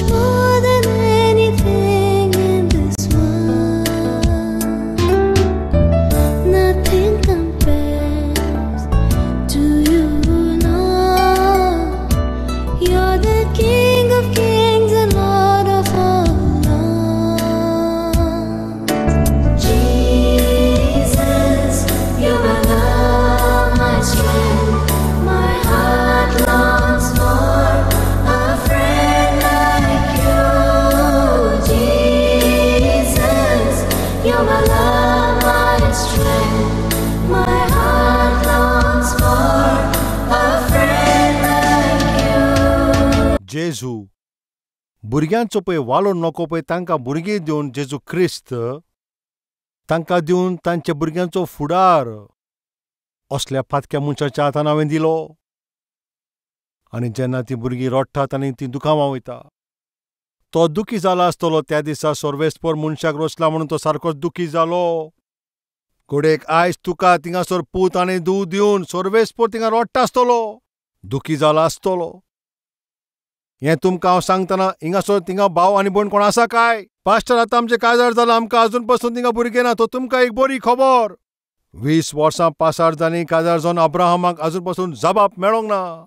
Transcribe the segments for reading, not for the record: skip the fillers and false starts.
much more than anything in this world. Nothing compares to you, Lord. You're the King of kings and Lord of all lords. Jesus, you're my love, my strength. My heart longs for a friend like you. Jesus, you're my love, my strength. My heart longs for a friend like you. जेजू भुरग्यांचो पळय वालोर नको पळय तांकां भुरगीं दिवन जेजू क्रिस्त तांकां दिवन तांच्या भुरग्यांचो फुडार असल्या पातक्या मनशाच्या हातान हांवें दिलो. आनी जेन्ना तीं भुरगीं रडटात आनी तीं दुकां व्हांवयता, तो दुखी जाला आसतलो. त्या दिसा सर्वेस्पर मनशाक रचला म्हणून तो सारकोच दुखी जालो. घडयेक आयज तुका थिंगासर पूत आनी धूव दिवन सर्वेस्पर थिंगा रडटा आसतलो, दुखी जाला आसतलो. हें तुमकां हांव सांगतना हिंगासर थिंगा भाव आनी भयण कोण आसा काय? पास्टर आतां आमचें काजार जालां, आमकां आजून पसून थिंगा भुरगें ना. तो तुमकां एक बरी खबर. 20 वर्सां पासार जालीं काजार जावन अब्राहमाक आजून पसून जबाब मेळोंक ना.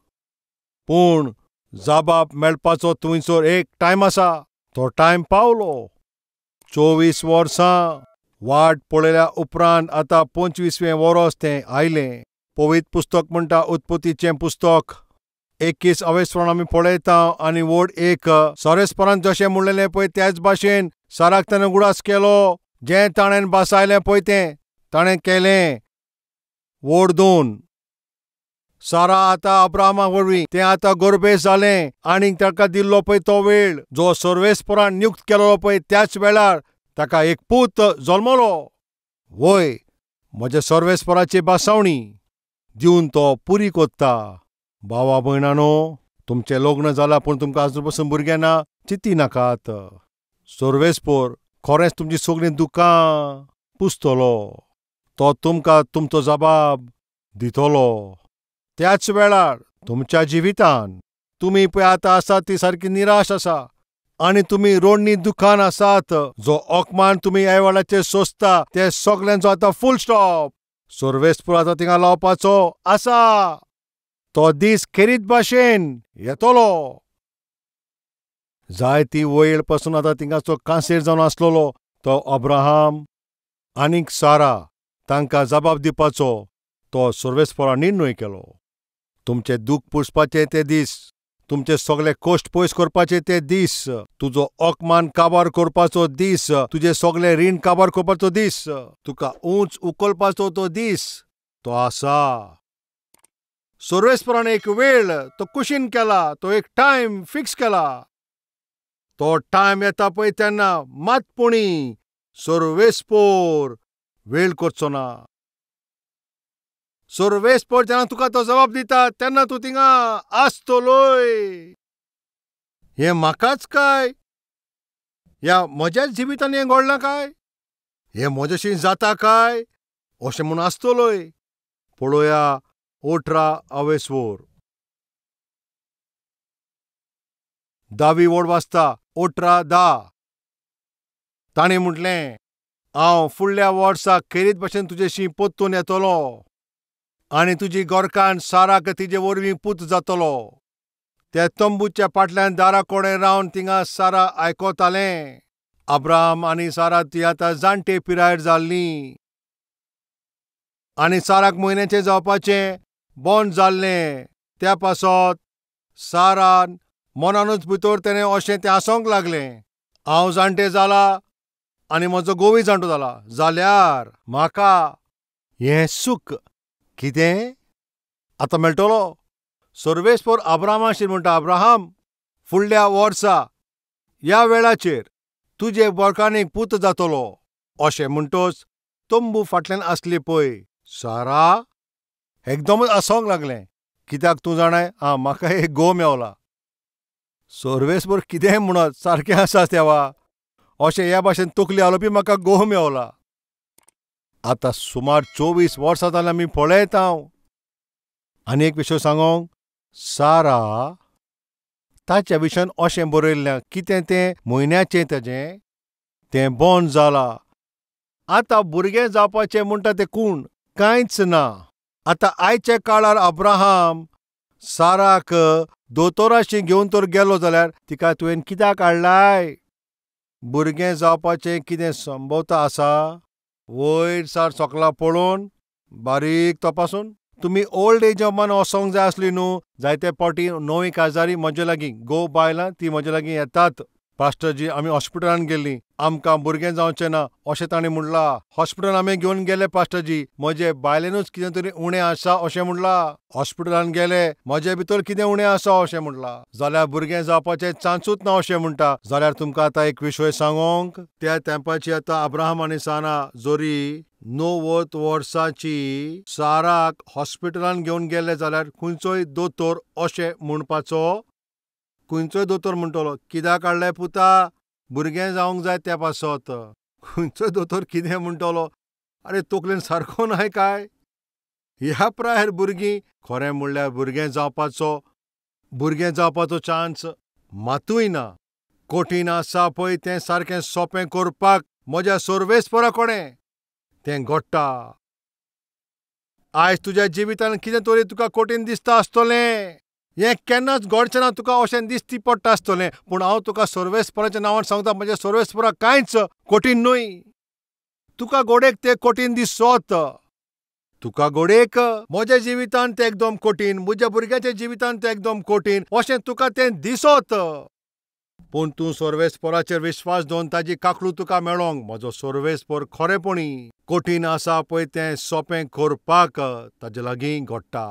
पूण जबाब मेळपाचो थंयसर एक टायम आसा. तो टायम पावलो. 24 वर्सां वाट पळयल्या उपरांत आतां 25वें वरोस तें आयलें. पवित्र पुस्तक म्हणटा उत्पत्तीचें पुस्तक 21 अवेस्परान आमी पळयता आनी व्हड एक सर्वेस्परान जशें म्हणलेलें पळय त्याच भाशेन साराक ताणें उगडास केलो. जें ताणें भासायलें पळय तें ताणें केलें. व्हड 2 सारा आतां अब्राहमा वरवीं तें आतां गर्भेस्त जालें आनी ताका दिल्लो पळय तो वेळ जो सर्वेस्परान नियुक्त केलो पळय त्याच वेळार ताका एक पूत जल्मलो. वय म्हज्या सर्वेस्पराची भासावणी दिवन तो पुरी कोत्ता. भावा भयणानो, तुमचें लग्न जालां पूण तुमकां आजून पसून भुरगें ना, चिंती नाकात. सर्वेस्पर खरेंच तुमचीं सगळीं दुकां पुसतलो. तो तुमकां तुमचो जबाब दितलो. त्याच वेळार तुमच्या जिवितान तुमी पळय आतां आसात ती सारकी निराश आसा आनी तुमी रोडणी दुखान आसात. जो अपमान तुमी ह्या वेळाचेर सोंसता ते सगल्यांचो आतां फूल स्टॉप. सर्वेस्पर आतां थिंगा लावपाचो आसा. तो दीस खेरीत भाशेन येतलो. जायती वयर पासून आतां थिंगाचो कांसेर जावन आसलेलो तो अब्राहम आनीक सारा तांकां जबाब दिवपाचो तो सर्वेस्परान निर्णय केलो. तुमचें दूख पुसपाचे ते दीस, तुमचे सगळे कश्ट पयस करपाचे ते दीस, तुजो अपमान काबार करपाचो दीस, तुजे सगळे रीण काबार करपाचो दीस, तुका उंच उखलपाचो तो दीस तो आसा. सर्वेस्परान एक वेळ तो कुशीन केला, तो एक टायम फिक्स केला. तो टायम येता पळय तेन्ना मातपुणी सर्वेस्पर वेळ करचो ना. सर्वेस्पर जेन्ना तुका तो जबाब दिता तेन्ना तूं थिंगा आसतलोय. हें म्हाकाच काय? ह्या म्हज्याच जिवितान हें घडलां काय? हें म्हजेशी जाता काय? अशें म्हूण आसतलोय. पळोवया 18 अवेस्वर 10वी वड वाचता 18:10. ताणें म्हटलें, हांव फुडल्या वर्सा खेरीत भाशेन तुजेशी परतून येतलो आनी तुजी गोरकान साराक तिजे वरवीं पूत जातलो. त्या तंबूच्या फाटल्यान दारा कडेन रावन थिंगा सारा आयकतालें. अब्राहम आनी सारा ती आतां जाणटे पिरायेर जाल्लीं आनी साराक म्हयन्याचें जावपाचें बंद जाल्लें. त्या पासत सारान मनानूच भितर तेणें अशें तें आसोंक लागलें, हांव जाणटें जाला आनी म्हजो घोवूय जाणटो जाला, जाल्यार म्हाका हें सूख कितें आतां मेळटलो. सर्वेस्पर अब्राहमाशी म्हणटा, अब्राहम फुडल्या वर्सा ह्या वेळाचेर तुजे बोरकानीक पूत जातलो. अशें म्हणटच तंबू फाटल्यान आसली पळय सारा एकदमच आसोंक लागलें. कित्याक तूं जाणाय, आं म्हाका एक घोव मेवला. सर्वेस्पर कितेंय म्हणत सारकें आसा देवा, अशें ह्या भाशेन तकली हालोवपी म्हाका घोव मेवला. आतां सुमार 24 वर्सां जाल्यार आमी पळयता. आनी एक विशय सांगोंक, सारा ताच्या विशयान अशें बरयल्लें, कितें तें म्हयन्याचें ताजें तें बंद जालां. आतां भुरगें जावपाचें म्हणटा तें कोण कांयच ना. आतां आयच्या काळार अब्राहम साराक दोतोराशी घेवन तर गेलो जाल्यार तिका तुवें कित्याक हाडलाय? भुरगें जावपाचें कितें संभवता आसा? वयर सार सोकलां पळोवन बारीक तपासून तुमी ओल्ड एज होमान वचोंक जाय आसली न्हू. जायते पावटी नवी काजारी म्हजे लागीं घोव बायलां ती म्हजे लागीं येतात, पास्टरजी आमी हॉस्पिटलान गेल्लीं, आमकां भुरगें जावचें ना अशें ताणें म्हणलां. हॉस्पिटलान आमी घेवन गेले पास्टरजी, म्हजे बायलेनूच कितें तरी उणें आसा अशें म्हणलां. हॉस्पिटलान गेले, म्हजे भितर कितें उणें आसा अशें म्हणलां. जाल्यार भुरगें जावपाचें चान्सूच ना अशें म्हणटा. जाल्यार तुमकां आतां एक विशय सांगोंक, त्या तेंपाची आतां अब्राहम आनी सारा जोरी 90 वर्सांची साराक हॉस्पिटलान घेवन गेले जाल्यार खंयचोय दोतोर अशें म्हणपाचो, खंयचोय दोतोर म्हणटलो कित्याक काडलें पुता, भुरगें जावंक जाय त्या पासत. खंयचोय दोतोर कितें म्हणटलो, आरे तकलेन सारको नाय काय? ह्या प्रायर भुरगीं खरें म्हणल्यार भुरगें जावपाचो चान्स मातूय ना. कठीण आसा पळय तें सारकें सोंपें करपाक म्हज्या सर्वेस्परा कडेन तें घडटा. आयज तुज्या जिवितान कितें तरी तुका कठीण दिसता आसतलें, हें केन्नाच घडचें ना तुका अशें दिसती पडटा आसतलें, पूण हांव तुका सर्वेस्पराच्या नांवान सांगता, म्हज्या सर्वेस्परा कांयच कठीण न्हय. तुका घोडेक तें कठीण दिसत, तुका घोडेक म्हज्या जिवितान तें एकदम कठीण, म्हज्या भुरग्याच्या जिवितान तें एकदम कठीण अशें तुका तें दिसत, पूण तूं सर्वेस्पराचेर विश्वास दवरून ताजी काकलू तुका मेळोंक. म्हजो सर्वेस्पर खरेपणी कठीण आसा पळय तें सोंपें करपाक ताजे लागीं घडटा.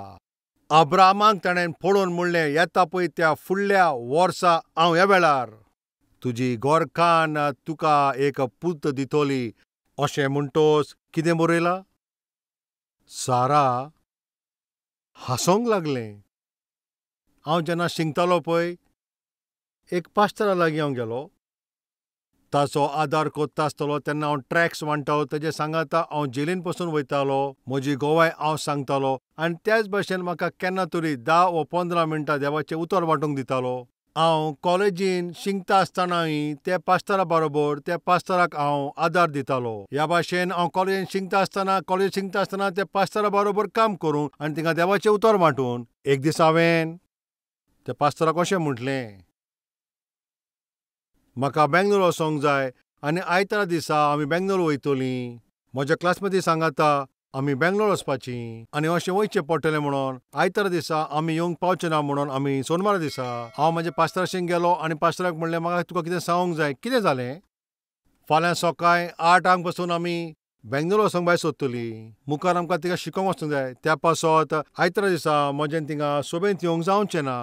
अब्राहमाक ताणें पळोवन म्हणलें, येता पळय त्या फुडल्या वर्सा हांव ह्या वेळार तुजी गोरकान तुका एक पूत दितली अशें म्हणटोच कितें बरयलां? सारा हांसोंक लागलें. हांव जेन्ना शिंकतालो पळय एक पास्टरा लागीं हांव गेलो, ताचो आदार कोत्ता आसतलो तेन्ना हांव ट्रॅक्स वांट्टालो, तेजे सांगाता हांव जेलीन पसून वयतालो, म्हजी गोवाय हांव सांगतालो आनी त्याच भाशेन म्हाका केन्ना तरी 10 वा 15 मिनटां देवाचें उतर वांटूंक दितालो. हांव कॉलेजीन शिकता आसतनाय त्या पास्टरा बरोबर त्या पास्टराक हांव आदार दितालो. ह्या भाशेन हांव कॉलेजीन शिकता आसतना त्या पास्टरा बरोबर काम करून आनी तिंगा देवाचें उतर वांटून एक दीस हांवें त्या पास्टराक अशें म्हटलें, म्हाका बेंगलोर वचोंक जाय आनी आयतारा दिसा आमी बेंगलोर वयतलीं. म्हज्या क्लासमेटी सांगाता आमी बेंगलोर वचपाचीं आनी अशें वयचें पडटलें म्हणून आयतारा दिसा आमी येवंक पावचे ना म्हणून आमी सोनवारा दिसा हांव म्हज्या पास्टराशीं गेलो आनी पास्टराक म्हणलें, म्हाका तुका कितें सांगूंक जाय. कितें जालें? फाल्यां सकाळीं 8 पासून आमी बेंगलोर वचोंक भायर सोदतलीं, मुखार आमकां तिका शिकोवंक वचूंक जाय, त्या पासत आयतारा दिसा म्हजें थिंगा सोबेंत येवंक जावचें ना,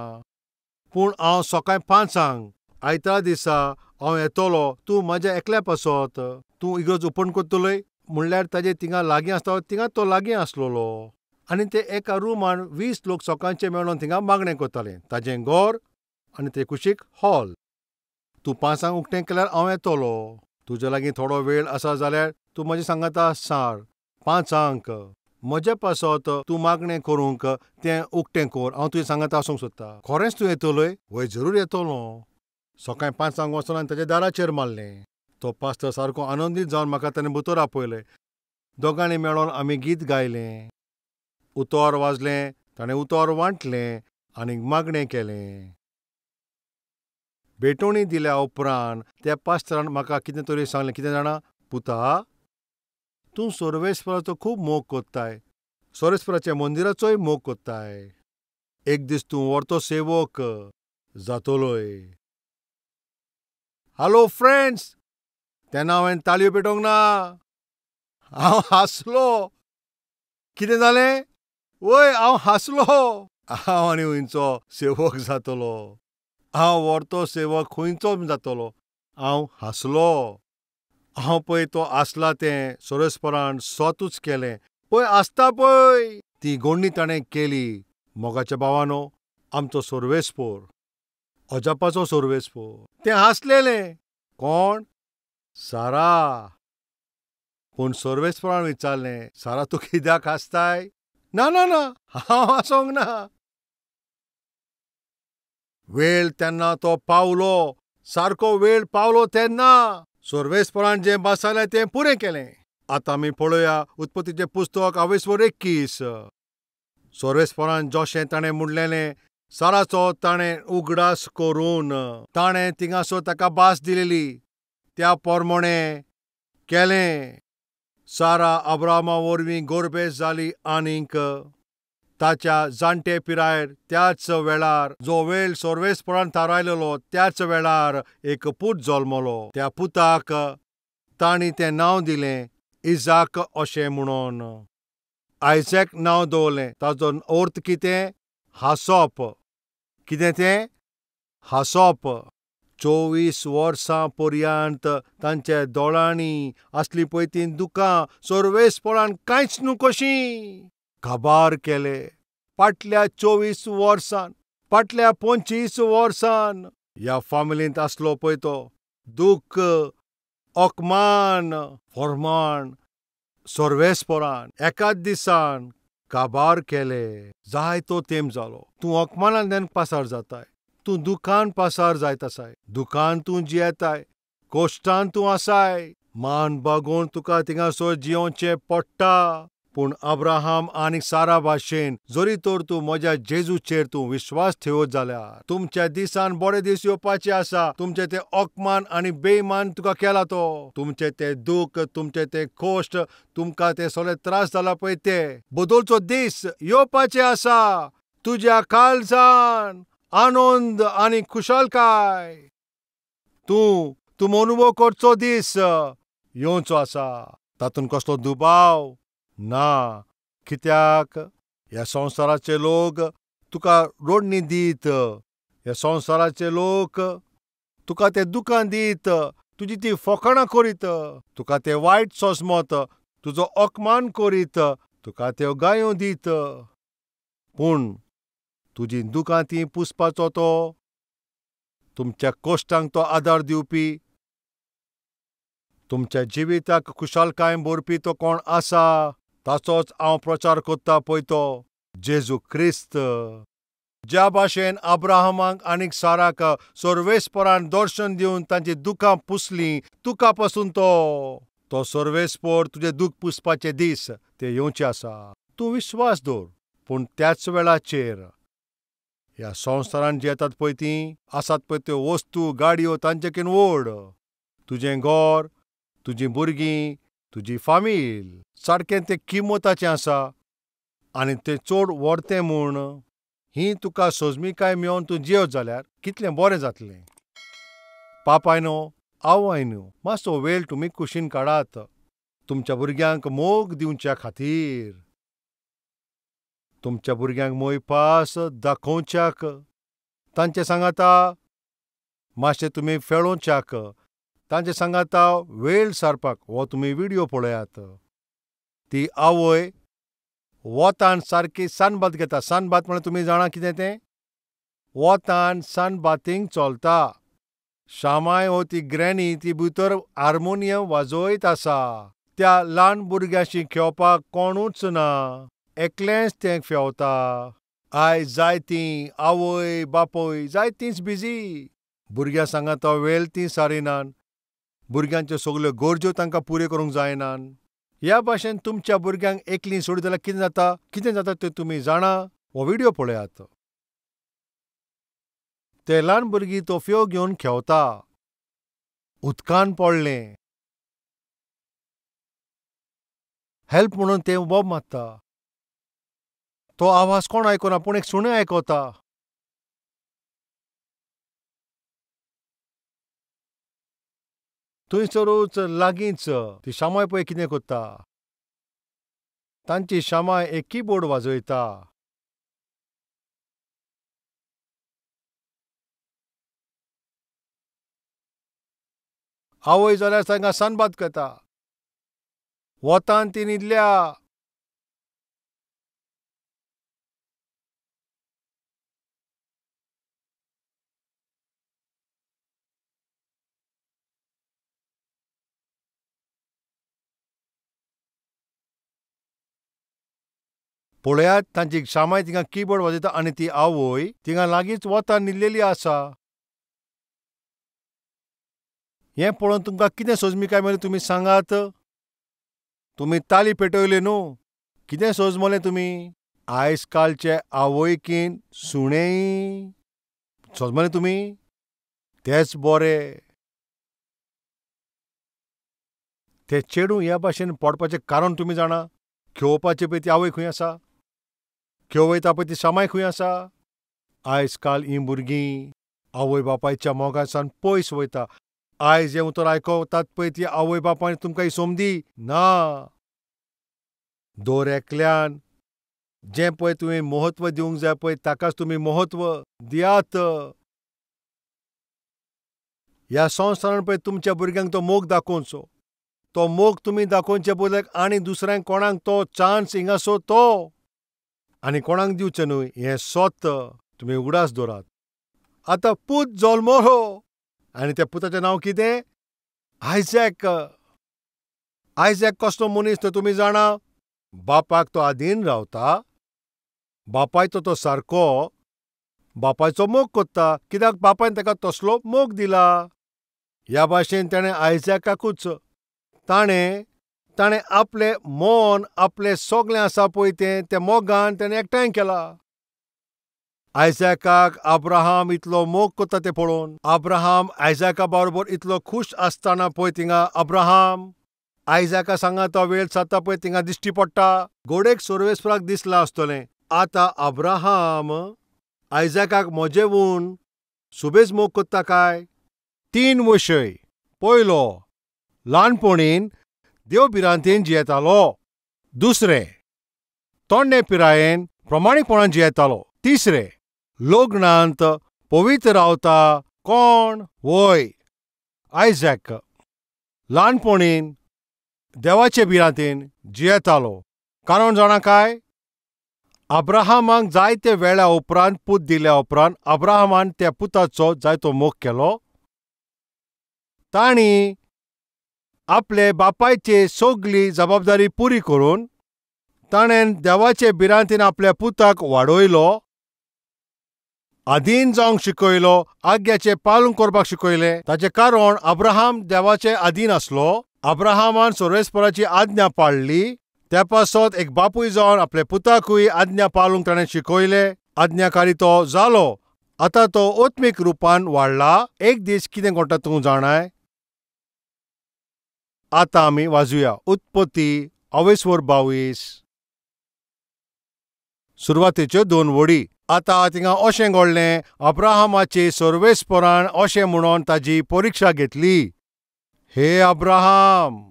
पूण हांव सकाळीं 5 आयतारा दिसा हांव येतलो, तूं म्हज्या एकल्या पासत तूं इगर्ज ओपन करतलोय. म्हणल्यार ताजे थिंगा लागीं आसता थिंगा तो लागीं आसलेलो आनी ते एका रुमान 20 लोक सकाळचे मेळोन थिंगा मागणें करताले. ताजें घर आनी ते कुशीक हॉल. तूं 5 उकतें केल्यार हांव येतलो, तुज्या लागीं थोडो वेळ आसा जाल्यार तूं म्हजें सांगाता सार 5 म्हज्या पासत तूं मागणें करूंक तें उकतें कर, हांव तुजें सांगाता आसूंक सोदता. खरेंच तूं येतलोय? वय जरूर येतलो. सकाळीं 5 वचून हांवें ताच्या दाराचेर मारलें. तो पास्टर सारको आनंदीत जावन म्हाका ताणें भितर आपयलें. दोगांनी मेळोन आमी गीत गायलें, उतर वाजलें, ताणें उतर वांटलें आनी मागणें केलें. भेटवणी दिल्या उपरांत त्या पास्टरान म्हाका कितें तरी सांगलें. कितें जाणा पुता, तूं सर्वेस्पराचो खूब मोग कोत्ताय, सर्वेस्पराच्या मंदिराचोय मोग कोत्ताय, एक दीस तूं व्हरतो सेवक जातलोय. हॅलो फ्रेंड्स, तेन्ना हांवें ताळयो पेटोवंक ना, हांव हांसलो. कितें जालें? वय हांव हांसलो. हांव आनी खंयचो सेवक जातलो, हांव व्हरतो सेवक खंयचो जातलो. हांव हांसलो. हांव पळय तो आसला तें सर्वेस्परान स्वतूच केलें. पळय आसता पळय ती गोडणी ताणें केली. मोगाच्या भावानो, आमचो सर्वेस्पोर अजापाचो सर्वेस्पोर. तें हांसलेलें. कोण? सारा. पूण सर्वेस्परान विचारलें, सारा तूं कित्याक हांसताय? ना ना ना, हांव हांसोंक ना. वेळ तेन्ना तो पावलो, सारको वेळ पावलो तेन्ना सर्वेस्परान जें बसयलें तें पुरें केलें. आतां आमी पळोवया उत्पत्तीचें पुस्तक 21. सर्वेस्परान जशें ताणें म्हणलेलें साराचो ताणें उगडास करून ताणें थिंगासर ताका भास दिलेली त्या प्रमाणें केलें. सारा अब्राहमा वरवीं गोरबेज जाली आनीक ताच्या जाणटे पिरायेर त्याच वेळार जो वेळ सर्वेस्परान थारायलेलो त्याच वेळार एक पूत जल्मलो. त्या पुताक तांणी तें नांव दिलें इजाक अशें म्हणून. आयजॅक नांव दवरलें. ताजो अर्थ कितें? हांसप. कितें तें? हांसप. 24 वर्सां पर्यंत तांच्या दोळ्यांनी आसली पळय तीं दुकां सर्वेस्परान कांयच न्हू कशीं काबार केले. फाटल्या 24 वर्सान, फाटल्या 25 वर्सान ह्या फामिलींत आसलो पळय तो दुख्ख, अपमान, फरमान सर्वेस्परान एकाच दिसान काबार केले. जायतो तेंप जालो. तूं अपमानांतल्यान पासार जाताय, तूं दुखान पासार जायत आसाय, दुखान तूं जियेताय, कश्टान तूं आसाय, मान बागोवन तुका थिंगासर जियोवचें पडटा. पूण अब्राहम आनी सारा भाशेन जरी तर तूं म्हज्या जेजूचेर तूं विश्वास ठेवत जाल्यार तुमच्या दिसान बरे दीस येवपाचे आसा. तुमचें तें अपमान आनी बेमान तुका केला तो, तुमचें तें दुख्ख, तुमचें तें कश्ट, तुमकां ते सगळे त्रास जाला पळय ते बदलचो दीस येवपाचे आसा. तुज्या काळजान आनंद आनी खुशालकाय तूं तूं अनुभव करचो दीस येवचो आसा. तातूंत कसलो दुबाव ना. कित्याक ह्या संवसाराचे लोक तुका रोडणी दीत, ह्या संवसाराचे लोक तुका ते दुकान दीत, तुजी ती फकाणां करीत, तुका ते वायट सोसमत, तुजो अपमान करीत, तुका त्यो गायो दीत. पूण तुजी दुकां ती पुसपाचो तो, तुमच्या कश्टांक तो आदार दिवपी, तुमच्या जिविताक खुशालकाय भरपी तो कोण आसा ताचोच हांव प्रचार करता पळय तो जेजू क्रिस्त. ज्या भाशेन अब्राहमाक आनी साराक सर्वेस्परान दर्शन दिवन तांची दुकां पुसलीं, तुका पसून तो तो सर्वेस्पर तुजें दूख पुसपाचे दीस ते येवचे आसा. तूं विश्वास दवर. पूण त्याच वेळाचेर ह्या संवसारान जी येतात पळय तीं आसात पळय त्यो वस्तू, गाडयो तांचेकीन व्हड. तुजें घर, तुजीं भुरगीं, तुजी फामील सारकें तें किमताचें आसा आनी तें चड व्हरतें म्हूण ही तुका सोजमिकाय मेळोवन तूं जियेत जाल्यार कितलें बरें जातलें. पापायनो, आवयनो, मातसो वेळ तुमी कुशीन काडात तुमच्या भुरग्यांक मोग दिवच्या खातीर, तुमच्या भुरग्यांक मोयपास दाखोवच्याक, तांचे सांगाता मातशें तुमी फेळोवच्याक, तांचे सांगाता वेळ सारपाक. हो तुमी व्हिडियो पळयात. ती आवय वतान सारकी सनबात घेता. सनबात म्हळ्यार तुमी जाणा कितें तें? वतान सनबातींग चलता. शामाय हो ती ग्रॅनी ती भितर हार्मोनियम वाजयत आसा. त्या ल्हान भुरग्यांशी खेळपाक कोणूच ना, एकलेंच तें खेळता. आयज जायतीं आवय बापूय जायतींच बिजी, भुरग्यां सांगाता वेळ तीं सारिनात, भुरग्यांच्यो सगल्यो गरज्यो तांकां पुऱ्यो करूंक जायनात. ह्या भाशेन तुमच्या भुरग्यांक एकलीं सोडीत जाल्यार कितें जाता, कितें जाता तें तुमी जाणा? हो व्हिडियो पळयात. ते ल्हान भुरगीं तोफयो घेवन खेळता. उदकान पडलें, हेल्प म्हणून तें बोब मारता. तो आवाज कोण आयकना पूण एक सुणें आयकता. थंयसरूच लागींच ती शामाय पळय कितें करता. तांची शामाय एक किबोर्ड वाजयता. आवय जाल्यार तांकां सनबात करता. वतान ती न्हिदल्या. पळयात तांची शामाय थिंगा किबोर्ड वाजयता आनी ती आवय थिंगा लागींच वता न्हिदलेली आसा. हें पळोवन तुमकां कितें सोजमी काय मरे तुमी सांगात. तुमी ताली पेटयली न्हू, कितें सोजमलें तुमी? आयज कालचे आवयकीन सुणेय सोजमलें तुमी? तेच बरे. ते चेडूं ह्या भाशेन पडपाचें कारण तुमी जाणा? खेळोवपाची पळय ती आवय खंय आसा, खेळयता पळय ती शामाय खंय आसा. आयज काल हीं भुरगीं आवय बापायच्या मोगासान पयस वयता. आयज हें उतर आयकतात पळय ती आवय बापायन तुमकां ही समदी ना. दर एकल्यान जें पळय तुवें म्हत्व दिवंक जाय पळय ताकाच तुमी म्हत्व दियात. ह्या संवसारान पळय तुमच्या भुरग्यांक तो मोग दाखोवचो. तो मोग तुमी दाखोवचे बदल्याक आनी दुसऱ्यांक कोणाक तो चान्स हिंगासो तो आनी कोणाक दिवचें न्हय हें सत तुमी उगडास दवरात. आतां पूत जल्मलो आनी त्या पुताचें नांव कितें? आयजॅक. आयजॅक कसलो मनीस तो तुमी जाणा? बापाक तो आदीन रावता, बापायचो तो सारको बापायचो मोग कोत्ता, कित्याक बापायन ताका तसलो मोग दिला. ह्या भाशेन ताणें आयजॅकाकूच ताणें ताणें आपलें मन आपलें सगळें आसा पळय तें त्या मोगान ताणें एकठांय केला. आयजॅकाक अब्राहम इतलो मोग कोत्ता तें पळोवन, अब्राहम आयजॅका बरोबर इतलो खूश आसतना पळय थिंगा अब्राहम आयजॅका सांगाता वेळ सादता पळय थिंगा दिश्टी पडटा. गोडेक सर्वेस्पराक दिसलां आसतलें आतां अब्राहम आयजॅकाक म्हजेवून सुबेज मोग कोत्ता काय. 3 विशय. पयलो, ल्हानपणीन देव भिरांतेन जियेतालो. दुसरें, तोंडे पिरायेन प्रमाणीकपणान जियेतालो. तिसरें, लग्नांत पवित्र रावता. कोण? वय आयजॅक ल्हानपणीन देवाचे भिरांतेन जियेतालो. कारण जाणा काय? अब्राहमाक जायते वेळा उपरांत पूत दिल्या उपरांत अब्राहमान त्या पुताचो जायतो मोग केलो. तांणी आपले बापायची सगली जबाबदारी पुरी करून ताणें देवाचे भिरांतेन आपल्या पुताक वाडयलो, आधीन जावंक शिकयलो, आज्ञाचें पालन करपाक शिकयलें. ताचें कारण अब्राहम देवाचे आधीन आसलो. अब्राहमान सर्वेस्पराची आज्ञा पाळ्ळी. त्या पासत एक बापूय जावन आपल्या पुताकूय आज्ञा पाळूंक ताणें शिकयलें. आज्ञाकारी तो जालो. आतां तो आत्मीक रुपान वाडला. एक दीस कितें घडटा तूं जाणाय? आतां आमी वाजुया उत्पत्ती 22 सुरवातेच्यो 2 वडी. आतां थिंगा अशें घडलें, अब्राहमाचे सर्वेस्परान अशें म्हणून ताजी परिक्षा घेतली, हे अब्राहम.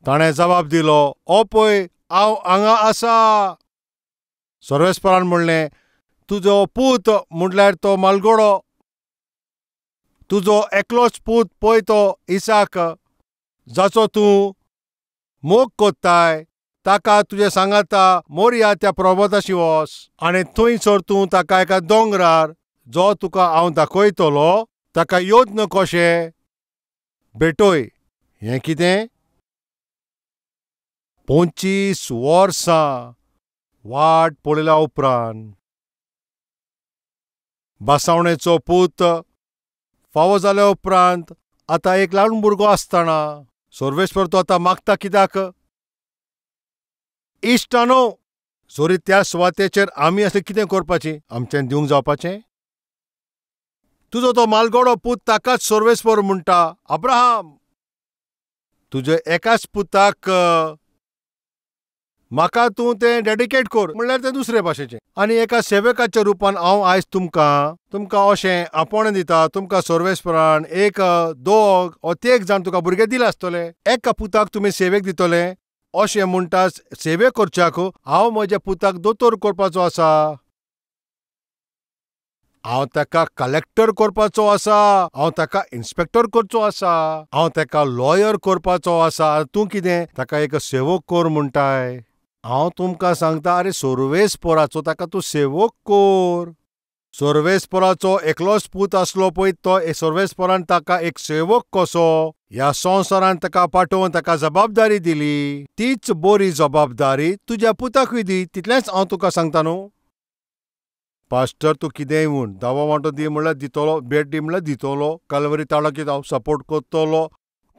ताणें जबाब दिलो, ओ पळय हांव हांगा आसा. सर्वेस्परान म्हणलें, तुजो पूत म्हटल्यार तो मालगोडो, तुजो एकलोच पूत पळय तो इसाक, जाचो तूं मोग कोत्ताय, ताका तुजे सांगाता मोरया त्या पर्वताशी वच आनी थंयसर तूं ताका एका दोंगरार जो तुका हांव दाखयतलो ताका यत्न कशें भेटय. हें कितें? 25 वर्सां वाट पळयल्या उपरांत बासावणेचो पूत फावो जाल्या उपरांत आतां एक ल्हान भुरगो आसतना सर्वेस्पर तो आतां मागता कित्याक? इश्टानो, जरी त्या सुवातेचेर आमी असलें कितें करपाचें, आमच्यान दिवंक जावपाचें? तुजो तो मालगोडो पूत ताकाच सर्वेस्पर म्हणटा, अब्राहम तुज्या एकाच पुताक म्हाका तूं तें डेडिकेट कर, म्हणल्यार तें दुसरे भाशेचें. आनी एका सेवकाच्या रुपान हांव आयज तुमकां तुमकां अशें आपोवणें दिता. तुमकां सर्वेस्परान 1, 2 ओ 3 जाण तुका भुरगे दिले आसतले. एका पुताक तुमी सेवेक दितले अशें म्हणटा, सेवे करच्याक हांव म्हज्या पुताक दोतोर करपाचो आसा, हांव ताका कलेक्टर करपाचो आसा, हांव ताका इन्स्पेक्टर करचो आसा, हांव ताका लॉयर करपाचो आसा. तूं कितें ताका एक सेवक कर म्हणटाय? हांव तुमकां सांगता, आरे सर्वेस्पराचो ताका तूं सेवक कर. सर्वेस्पराचो एकलोच पूत आसलो पळय तो सर्वेस्परान ताका एक सेवक कसो ह्या संवसारान ताका पाठोवन ताका जबाबदारी दिली. तीच बरी जबाबदारी तुज्या पुताकूय दी, तितलेंच हांव तुका सांगता न्हू. पास्टर तूं कितेंय म्हूण, दावो वांटो दी म्हणल्यार दितलो, भेट दी म्हणल्यार दितलो, कालवरी ताळो हांव सपोर्ट करतलो,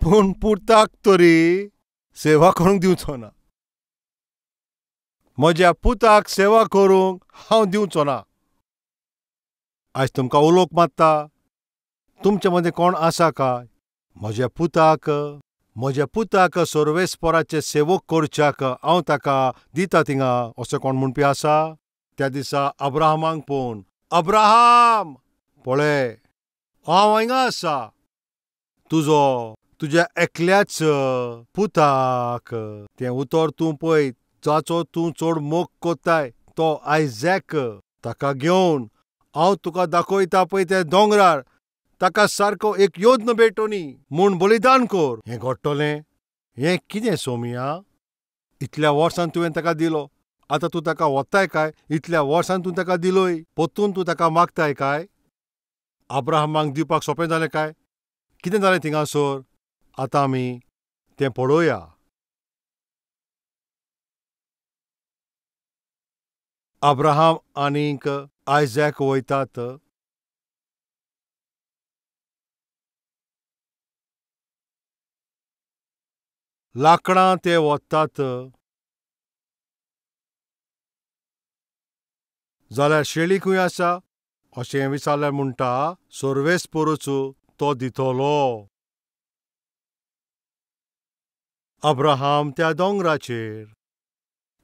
पूण पुताक तरी सेवा करूंक दिवचो ना. म्हज्या पुताक सेवा करूंक हांव दिवचो ना. आयज तुमकां उलोवंक मारता, तुमचे मदीं कोण आसा काय म्हज्या पुताक सर्वेस्पराचे सेवक करच्याक हांव ताका दिता थिंगा, असो कोण म्हणपी आसा? त्या दिसा अब्राहमाक पळोवन, अब्राहम पळय हांव हिंगा आसा, तुजो तुज्या एकल्याच पुताक तें उतर तूं पळय जाचो तूं चड मोग कोत्ताय तो आयजॅक, ताका घेवन हांव तुका दाखयता पळय त्या दोंगरार, ताका सारको एक योद्न भेटोनी म्हूण बलिदान कर. हें घडटलें? हें कितें सोमिया? इतल्या वर्सान तुवें ताका दिलो, आतां तूं ताका वताय काय? इतल्या वर्सान तूं ताका दिलोय, परतून तूं ताका मागताय काय? अब्राहमाक दिवपाक सोंपें जालें काय? कितें जालें थिंगासर? आतां आमी तें पळोवया. अब्राहम आनीक आयजॅक वयतात. लाकडां ते वतात जाल्यार शेळी खंय आसा अशें विचारल्यार म्हणटा, सर्वेस्परूच तो दितलो. अब्राहम त्या दोंगराचेर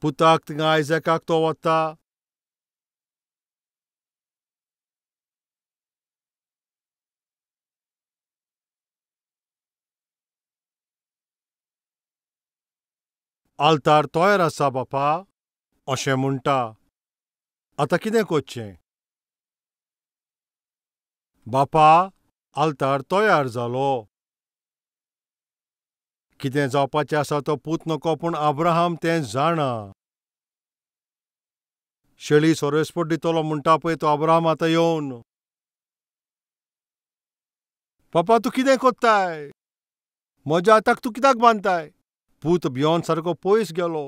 पुताक थिंगा आयजॅकाक तो वता. आल्तार तयार आसा बापा अशें म्हणटा. आतां कितें करचें? बापा आल्तार तयार जालो. कितें जावपाचें आसा तो पूत नको, पूण अब्राहम तें जाणा. शेळी सर्वेस्पर दितलो म्हणटा पळय तो अब्राहम आतां येवन, बापा तूं कितें कोत्ताय? म्हज्या हाताक तूं कित्याक बांदताय? पूत भियोन सारको पयस गेलो.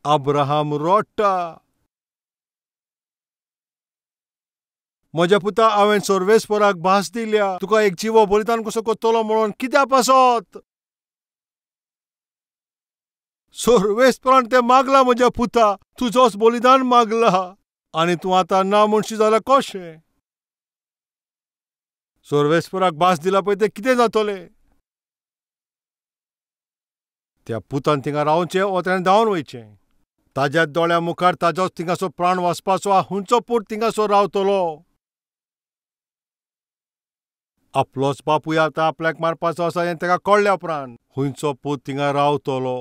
अब्राहम रडटा, म्हज्या पुता हांवें सर्वेस्पराक भास दिल्या, तुका एक जिवो बलिदान कसो करतलो म्हणून, कित्या पासत? सर्वेस्परान तें मागला म्हज्या पुता, तुजोच बलिदान मागला, आनी तूं आतां ना म्हणशी जाल्यार कशें? सर्वेस्पराक भास दिला पळय तें कितें जातलें? त्या पुतान थिंगा रावचें वो ताणें धांवन वयचें. ताज्या दोळ्या मुखार ताजोच थिंगासो प्राण वचपाचो, हुंचो पूत थिंगासो रावतलो. आपलोच बापूय आतां आपल्याक मारपाचो आसा हें ताका कळ्ळ्या उपरांत हुंयचो पूत थिंगा रावतलो.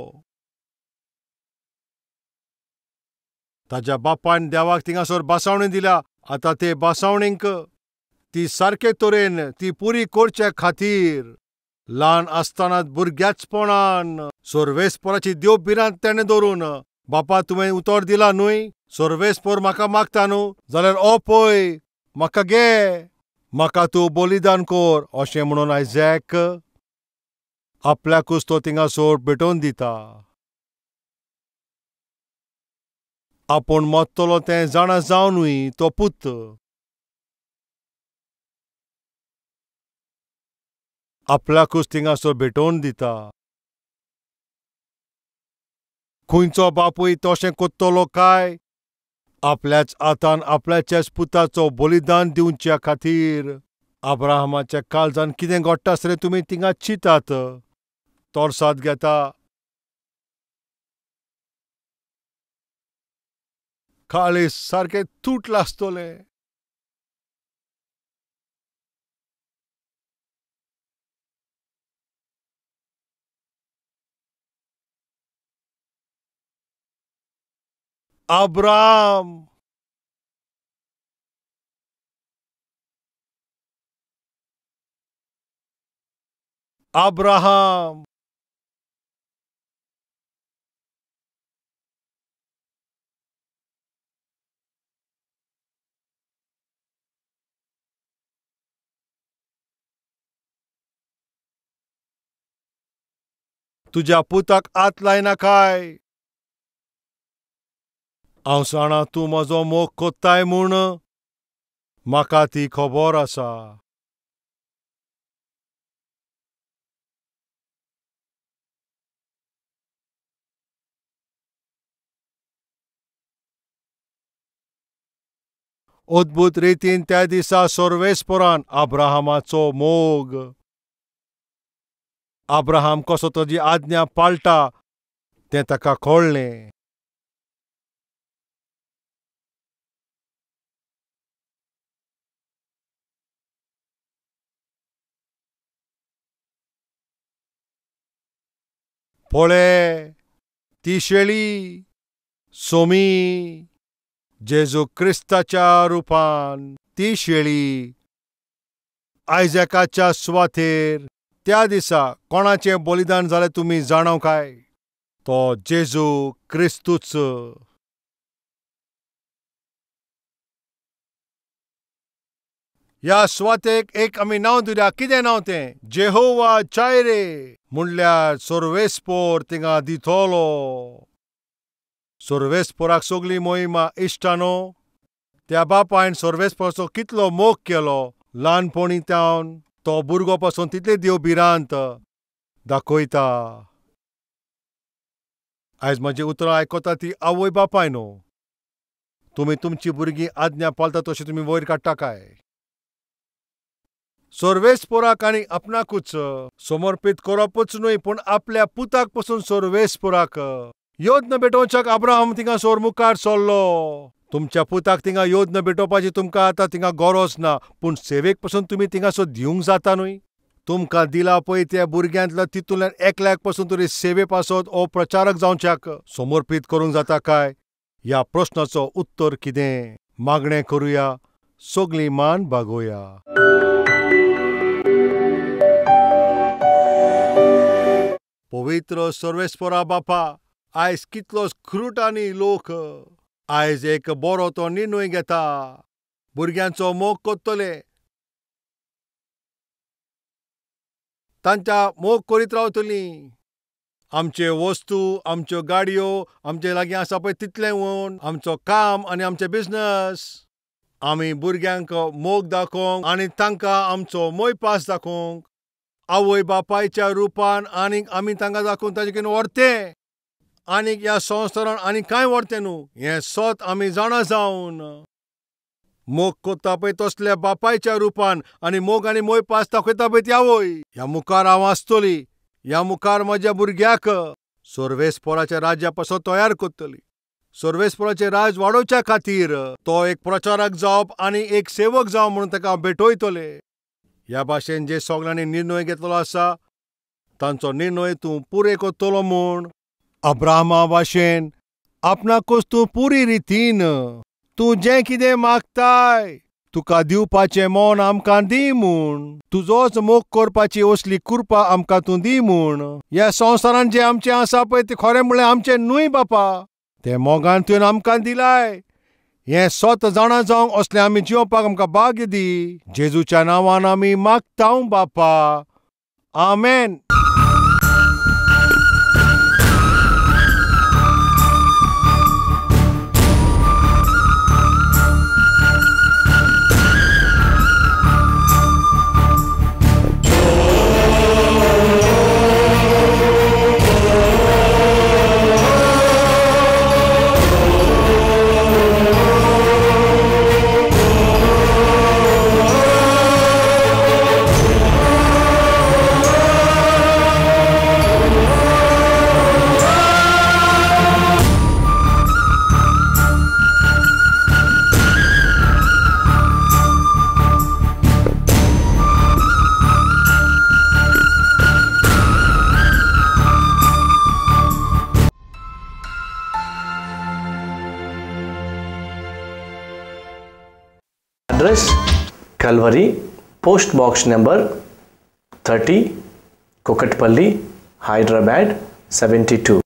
ताज्या बापायन देवाक थिंगासर बासावणी दिल्या, आतां ते बासावणीक ती सारके तरेन ती पुरी करचे खातीर ल्हान आसतना भुरग्याचपणान सर्वेस्पराची देव भिरांत तेणें दवरून, बापा तुवें उतर दिला न्हय, सर्वेस्पर म्हाका मागता न्हू, जाल्यार ओ पळय म्हाका घे, म्हाका तूं बलिदान कर अशें म्हणून आयजॅक आपल्याकूच तो थिंगासर भेटोवन दिता. आपूण मरतलो तें जाणा जावनूय तो पूत आपल्याकूच थिंगासर भेटोवन दिता. खंयचो बापूय तशें करतलो काय? आपल्याच हातान आपल्याच्याच पुताचो बलिदान दिवच्या खातीर अब्राहमाच्या काळजान कितें घडटा आसतलें तुमी थिंगा चिंतात. तोरसाद घेता, काळीज सारकें तुटलां आसतलें. अब्राहम अब्राहम तुज्या पुताक आत लायनाकाय. हांव जाणा तूं म्हजो मोग कोत्ताय म्हूण, म्हाका ती खबर आसा. अद्भुत रितीन त्या दिसा सर्वेस्परान अब्राहमाचो मोग, अब्राहम कसो ताजी आज्ञा पाळटा तें ताका कळ्ळें. पळे ती शेळी सोमी जेजू क्रिस्ताच्या रुपान, ती शेळी आयजॅकाच्या सुवातेर त्या दिसा कोणाचें बलिदान जालें तुमी जाणाव काय? तो जेजू क्रिस्तूच. ह्या सुवातेक एक आमी नांव दिल्या. कितें नांव तें? जेहोवा चायरे, म्हणल्यार सर्वेस्पोर थिंगा दितलो. सर्वेस्पोराक सगली मोहिमा. इश्टानो, त्या बापायन सर्वेस्पोराचो कितलो मोग केलो. ल्हानपणी तावन तो भुरगो पासून तितली देव भिरांत दाखयता. आयज म्हजी उतरां आयकता ती आवय बापाय न्हू. तुमी तुमची भुरगीं आज्ञा पाळटा तशें तुमी वयर काडटा काय? सर्वेस्पोराक आनी आपणाकूच समर्पीत करपूच न्हय, पूण आपल्या पुताक पसून सर्वेस्पोराक योद्न भेटोवच्याक अब्राहम थिंगा सोर मुखार सरलो. तुमच्या पुताक थिंगा योद्न भेटोवपाची तुमकां आतां थिंगा गरज ना, पूण सेवेक पसून तुमी थिंगासो दिवंक जाता न्हय. तुमकां दिला पळय त्या भुरग्यांतलो तितूंतल्यान एकल्याक पसून तरी सेवे पासत ओ प्रचारक जावच्याक समर्पीत करूंक जाता काय? ह्या प्रश्नाचो उत्तर कितें? मागणें करुया, सगळीं मान बागोवया. पवित्र सर्वेस्परा बापा, आयज कितलो क्रुटांनी लोक आयज एक बरो तो निर्णय घेता, भुरग्यांचो मोग करतले, तांच्या मोग करीत रावतलीं. आमचे वस्तू, आमच्यो गाडयो, आमचे लागीं आसा पळय तितलें वोन आमचो काम आनी आमचे बिजनस, आमी भुरग्यांक मोग दाखोवंक आनी तांकां आमचो मोयपास दाखोवंक आवय बापायच्या रुपान आनीक आमी तांकां दाखोवन ताजे कडेन व्हरतें आनीक ह्या संवसारान आनी कांय व्हरतें न्हू. हें सत आमी जाणा जावन मोग कोत्ता पळय तसल्या बापायच्या रुपान आनी मोग आनी मोयपास दाखयता पळय ती आवय. ह्या मुखार हांव आसतली, ह्या मुखार म्हज्या भुरग्याक सर्वेस्पोराच्या राज्या पासून तयार करतली. सर्वेस्पोराचें राज वाडोवच्या खातीर तो एक प्रचारक जावप आनी एक सेवक जावप म्हणून ताका हांव भेटयतले. ह्या भाशेन जे सगळ्यांनी निर्णय घेतलो आसा तांचो निर्णय तूं पुरे करतलो म्हूण अब्राहमा भाशेन आपणाकूच तूं पुरी रितीन तूं जें कितें मागताय तुका दिवपाचें मन आमकां दी म्हूण, तुजोच मोग करपाची असली कृपा आमकां तूं दी म्हूण. ह्या संवसारान जें आमचें आसा पळय तें खरें म्हणल्यार आमचें न्हय बापा, तें मोगान तुवें आमकां दिलाय. हें सत जाणा जावंक असलें आमी जिवपाक आमकां भाग्य दी. जेजूच्या नांवान आमी मागता बापा, आमेन. Address Calvary, post box number 30, Kukatpally, Hyderabad 72.